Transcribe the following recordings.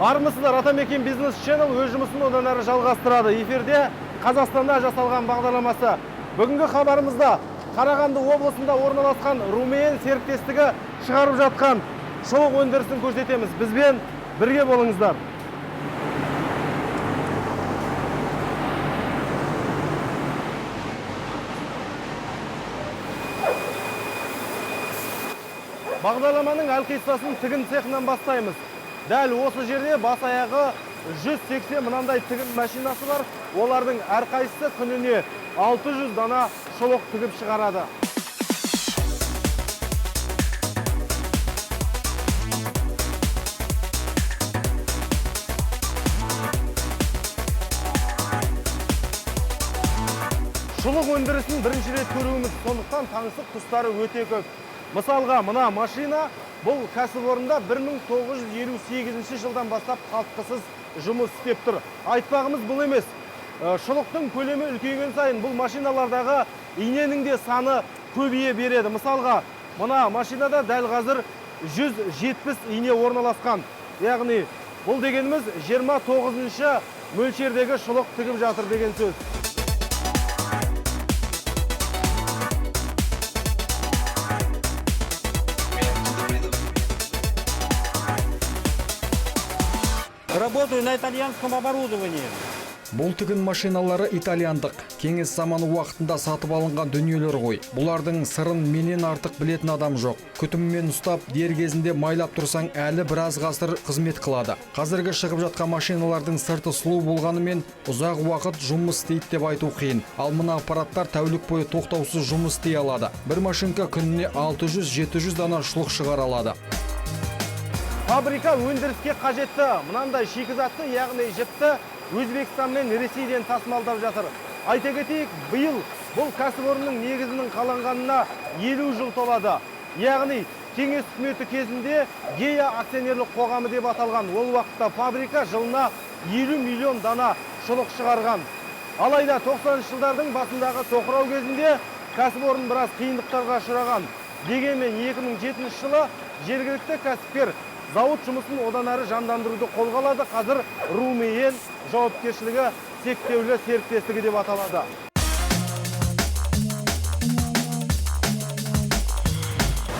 Армысыздар, Атамекен Бизнес Channel өз жұмысын одан әрі жалғастырады. Эфирде Қазақстанда жасалған бағдарламасы. Бүгінгі хабарымызда Қарағанды облысында орналасқан Румейн серіктестігі шығарып жатқан шұлық өндірісін көрсетеміз. Бізбен бірге болыңыздар. Бағдарламаның әлқиссасын тігін цехынан бастаймыз. Дәл осы жерде бас аяғы 180 мынандай тігін машинасы бар. Олардың әрқайсысы күніне 600 дана шұлық тігіп шығарады. Шұлық өндірісін бірінші рет көруіміз, сондықтан таңсық тұстары өте көп. Мысалға, мына машина бұл кәсіпорында 1958 жылдан бастап қалтқысыз жұмыс істеп тұр. Айтпағымыз бұл емес. Шұлықтың көлемі үлкейген сайын бұл машиналардағы иненің де саны көбейе береді. Мысалға, мына машинада дәл қазір 170 ине орналасқан. Яғни, бұл дегеніміз 29-шы мөлшердегі шұлық тігіп жатыр деген сөз. Работаю на итальянском оборудовании. Бұл тігін машиналары итальяндық. Кеңес заманы уақытында сатып алынған дүниелер ғой. Бұлардың сырын менен артық білетін адам жоқ. Күтіммен ұстап, дер кезінде майлап тұрсаң, әлі біраз ғасыр қызмет қылады. Қазіргі шығып жатқан машиналардың сырты сұлу болғанымен ұзақ уақыт жұмыс істейді деп айту қиын. Ал мына аппараттар тәулік бойы тоқтаусыз жұмыс істей алады. Бір машинка күніне 600-700 дана шұлық шығара алады. Фабрика өндіріске қажетті мынандай шикізатты, яғни жіпті Өзбекстан мен Ресейден тасымалдап жатыр. Айта кетейік, биыл бұл кәсіпорынның негізінің қаланғанына 50 жыл толады. Яғни кеңес үкіметі кезінде Гея акционерлік қоғамы деп аталған. Ол уақытта фабрика жылына 50 миллион дана шұлық шығарған. Алайда 90-шы жылдардың басындағы тоқырау кезінде кәсіпорын біраз қиындықтарға ұшыраған. Дегенмен 2007 жылы жергілікті кәсіпкер зауыт жұмысын одан әрі жандандыруды қолға алады. Қазір Румейн жауапкершілігі шектеулі серіктестігі деп аталады.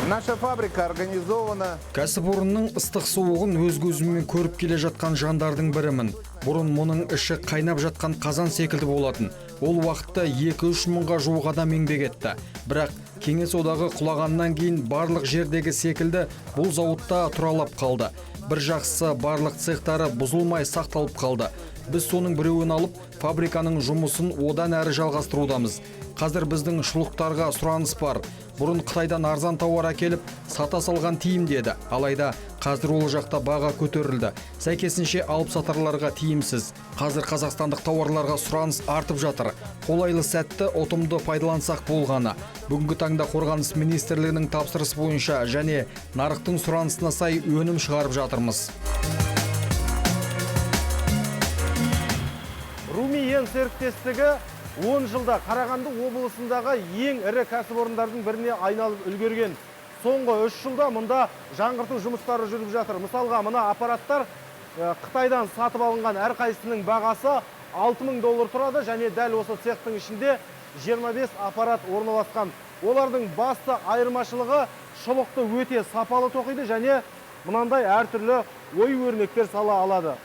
Наша фабрика организована. Кәсіпорынның ыстық суығын өз көзіммен көріп келе жатқан жандардың бірімін. Бұрын мұның іші қайнап жатқан қазан секілді болатын. Ол уақытта 2-3 мыңға жуық адам еңбек етті. Бірақ Кеңес одағы құлағаннан кейін барлық жердегі секілді бұл зауытта тұралап қалды. Бір жақсысы, барлық цехтары бұзылмай сақталып қалды. Біз соның біреуін алып, фабриканың жұмысын одан әрі жалғастырудамыз. Қазір біздің шұлықтарға сұраныс бар. Бұрын Қытайдан арзан тауар әкеліп, сата салған тиімді еді. Алайда қазір ол жақта баға көтерілді. Сәйкесінше алып сатарларға тиімсіз. Қазір қазақстандық тауарларға сұраныс артып жатыр. Қолайлы сәтті ұтымды пайдалансақ болғаны. Бүгінгі таңда Қорғаныс министрлігінің тапсырысы бойынша және нарықтың сұранысына сай өнім шығарып жатырмыз. Румейн серіктестігі 10 жылда Қарағанды облысындағы ең ірі кәсіпорындардың біріне айналып үлгерген. Соңғы 3 жылда мұнда жаңғырту жұмыстары жүріп жатыр. Мысалға, мына аппараттар Қытайдан сатып алынған, әрқайсысының бағасы 6000 доллар тұрады және дәл осы цехтың ішінде 25 аппарат орналасқан. Олардың басты айырмашылығы шұлықты өте сапалы тоқиды және мынандай әртүрлі ою өрнектер сала алады.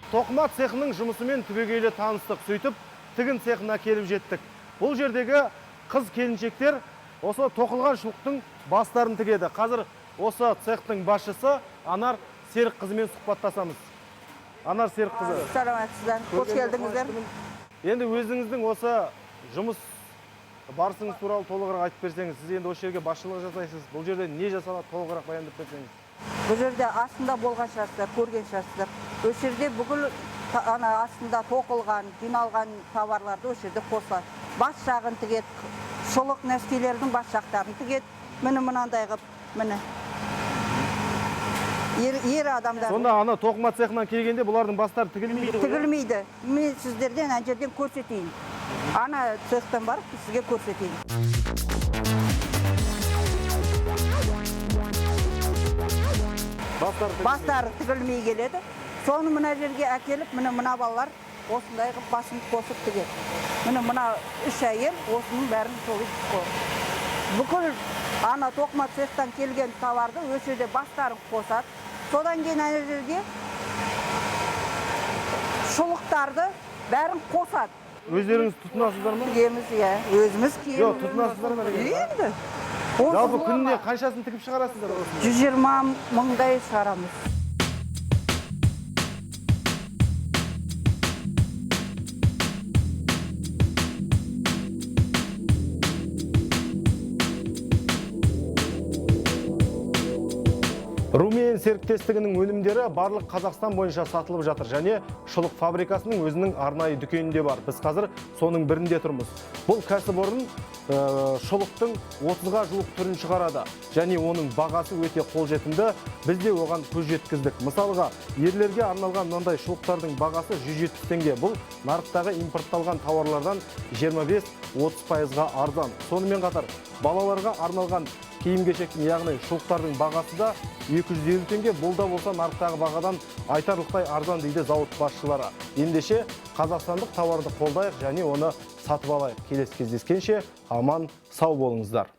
Тоқыма цехының жұмысымен түбегейлі таныстық, сөйтіп тігін цехына келіп жеттік. Бұл жердегі қыз келіншектер осы тоқылған шұлықтың бастарын тігеді. Қазір осы цехтың басшысы Анар Серікқызымен сұхбаттасамыз. Анар Серікқызы. Саламатсыздар, қош келдіңіздер. Енді өзіңіздің осы жұмыс барысыңыз туралы толығырақ айтып берсеңіз, сіз енді осы жерге басшылық жасайсыз. Бұл жерде не жасалады, толығырақ баяндап берсеңіз. Бұл жерде астында болған шығарсыздар, көрген шығарсыздар. Осы жерде бүкіл ана астында тоқылған, жиналған товарларды осы жерде қосылады. Бас жағын тігеді, шұлық нәрселердің бас жақтарын тігеді. Міне мынандай қылып, міне. Ер адамдар. Сонда ана тоқыма цехынан келгенде бұлардың бастары тігілмейді ғой, иә? Тігілмейді. Мен сіздерден ана жерден көрсетейін. Ана цехтан барып сізге көрсетейін. Бастары тігілмей. Бастары тігілмей келеді. Соны мына жерге әкеліп, міне, мына балалар осындай қылып басын қосып тігеді. Міне, мына үш әйел осының бәрін солай бүкіл ана тоқыма цехтан келген товарды осы жерде бастарын қосады. Содан кейін ана жерге шұлықтарды бәрін қосады. Өздеріңіз тұтынасыздар ма? Тігеміз, иә, өзіміз киеміз. Жоқ, тұтынасыздар ма деген? Енді Жалпы күніне қаншасын тігіп шығарасыздар осыны? 120 мыңдай шығарамыз. Румен серіктестігінің өнімдері барлық Қазақстан бойынша сатылып жатыр және шұлық фабрикасының өзінің арнайы дүкені де бар. Біз қазір соның бірінде тұрмыз. Бұл кәсіпорын шұлықтың 30-ға жуық түрін шығарады және оның бағасы өте қолжетімді. Біз де оған көз жеткіздік. Мысалға, ерлерге арналған мынандай шұлықтардың бағасы 170 теңге. Бұл нарықтағы импортталған тауарлардан 25-30%-ға арзан. Сонымен қатар балаларға арналған киім кешектің, яғни шұлықтардың бағасы да 250 теңге. Бұл да болса нарықтағы бағадан айтарлықтай арзан, дейді зауыт басшылары. Ендеше, қазақстандық тауарды қолдайық және оны сатып алайық. Келесі кездескенше аман сау болыңыздар.